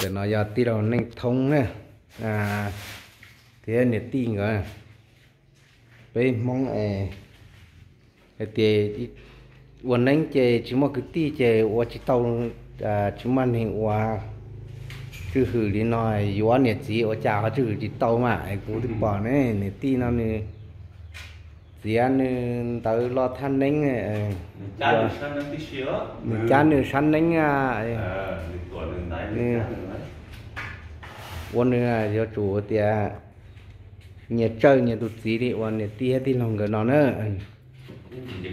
Ntawm no yog tij laug Neej Thoob na, thiab niam tij nkawd. Peb Hmoob es hais tias ua neeb ces tsis muaj kwv tij ces ua tsis tau, tsis muaj neeg ua tswj hwm li no, yuav niam txiv ua cas ho tswj hwm tsis tau mas es kuv twb pom ne, niam tij no nws txiav nws ntawd los thaj neeb, nws cab nws sab neeb, nws ua nws yuav tsum tias nyias tsawj nyias tus txiv li uas niam tij thiab tij laug nkawd no na. Li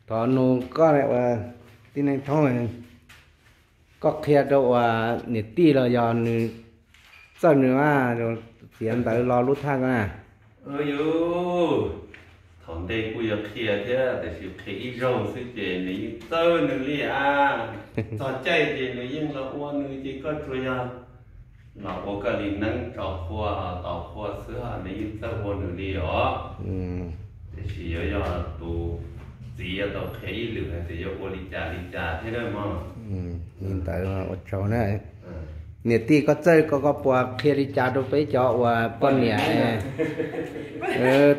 thov nug koj uas tij Neej Thoob, koj qhia rau uas niam tij los yog nws txawj nws a, txiav ntawd los lub thaj ko na? Thaum ntej kuj yog qhia thiab tiam sis qhia ib zaug xwb ces nws yeej txawj nws li a. Txog caij ces nws yeej los ua nws ces koj tsuas yog los ua koj li neeb tso qhua tos qhua xwb ho nws yeej txawj ua nws li os. Tiam sis yuav yog tus txiv yuav tau qhia ib lwm hais tias yuav ua li cas li cas thiab na mog. Li ntawd ua tsaug na. Niam tij koj txawj ko koj puas qhia li cas rau peb cov uas poj niam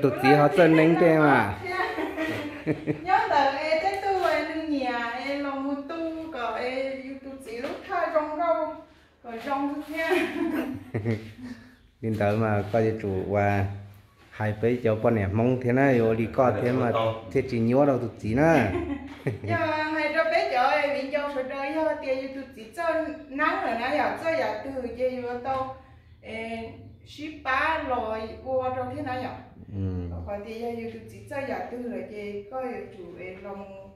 tus txiv ho txawj neeb tej mas? Nyob ntawd es tej tug nws nyiam es los mus tu kom es yus tus txiv lub thaj zoo nkauj kom zoo thiab. Li ntawd mas koj yuav tsum uas hais peb cov poj niam Hmoob thiab na, yuav ua li koj thiab mas thiaj tsis nyuaj rau tus txiv na. Yog hais rau peb cov viv ncaus sawv daws yog tias yus tus txiv txawj neeb lawm na yom, txawj yam twg ces yuav tau sib pab los ua rau thiab na yom. Qhov tias yog yus tus txiv txawj yam twg lawm ces koj yuav tsum los mus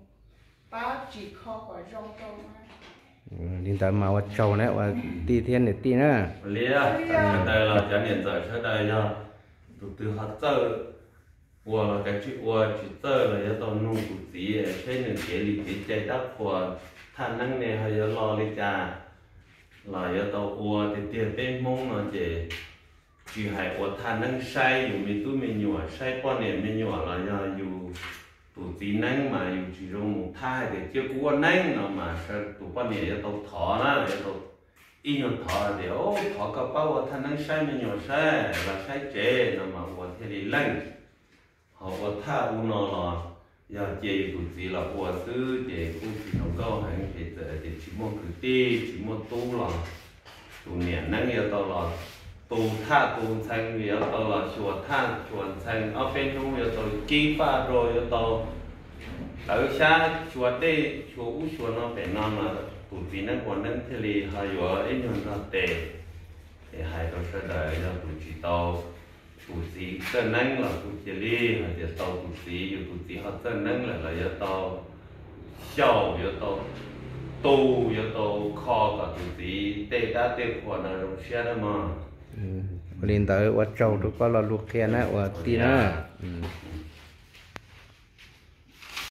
pab tsim kho kom zoo rau. Li ntawd mas ua tsaug na ua tij thiab niam tij na. Li sawv daws los cov niam ntxawm sawv daws yog tus twg ho txawj ua los kav tsij ua, tsis txawj los yuav tau nug tus txiv saib nws kev li kev cai tab qhuas thaj neeb ne ho yuav lo li cas los yuav tau ua tiag tiag. Peb Hmoob no ces tsis hais ua thaj neeb saib yus me tub me nyuam, saib poj niam me nyuam los yog yus tus txiv neeb mas yus tsis zoo mus thab hais tias cia kuv ua neeb no mas tus poj niam yuav tau thov na, yuav tau ib nyuag thov tias, thov koj pab ua thaj neeb saib me nyuam saib los saib tsev no mas ua thiaj li leej. Ho ua thaj ub no los yog cia yus tus txiv los ua xwb ces kuj tsis zoo nkauj heev, ces txawm tias tsis muaj kwv tij tsis muaj tub los tus niam neeb yuav tau los tu thaj tu ntxhee, yuav tau los xyuas thaj xyuas ntxhee, ob peb hnub yuav tau kib faj rau, yuav tau tawv xyab xyuas dej xyuas ub xyuas no pem no mas tus txiv neeb ua neeb thiaj li ho yuav ib nyuag nrog tes. Es hais rau sawv daws yog tus tsis tau tus txiv txawj neeb los kuj cia li hais tias tau tus txiv, yus tus txiv ho txawj neeb lawm los yuav tau xyaum, yuav tau tu, yuav tau kho kom tus txiv tej dab tej qhua no zoo siab na mog. Ua li ntawd ua tsaug rau koj lo lus qhia na ua tij na.